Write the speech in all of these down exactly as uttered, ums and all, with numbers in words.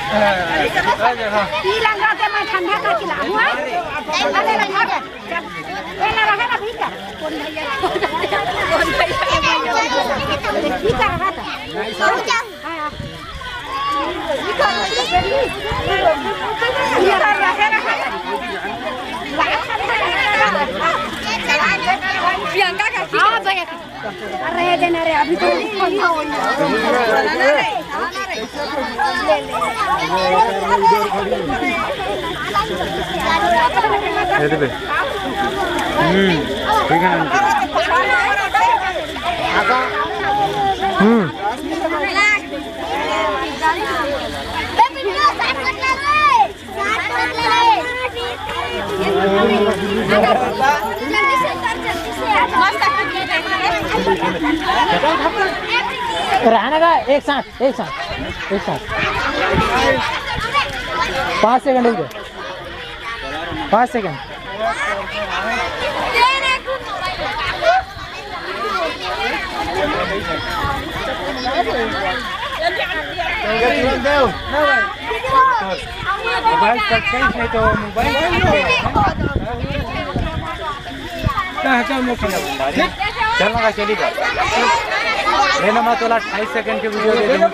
ई लंगा के मैं ठंडा करके लाऊं, हाँ? अरे लंगा के। चल, ये ला रहा ना भीतर। कौन भैया? कौन भैया? भीतर रहा था। हाँ, हाँ। प्रियंका का अरे देना रे, अभी तो ये दे बे। हम्म, ठीक है ना? हम्म। रहने का, एक साथ, एक साथ, एक साथ। पाँच सेकंड रुक जाओ, पाँच सेकंड। मोबाइल कट गई, नहीं तो मोबाइल चल ना, चली बात। ये ना, मैं तोला अट्ठाईस सेकंड के वीडियो दे दूँ,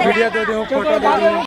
वीडियो दे दूँ, फोटो दे दूँ।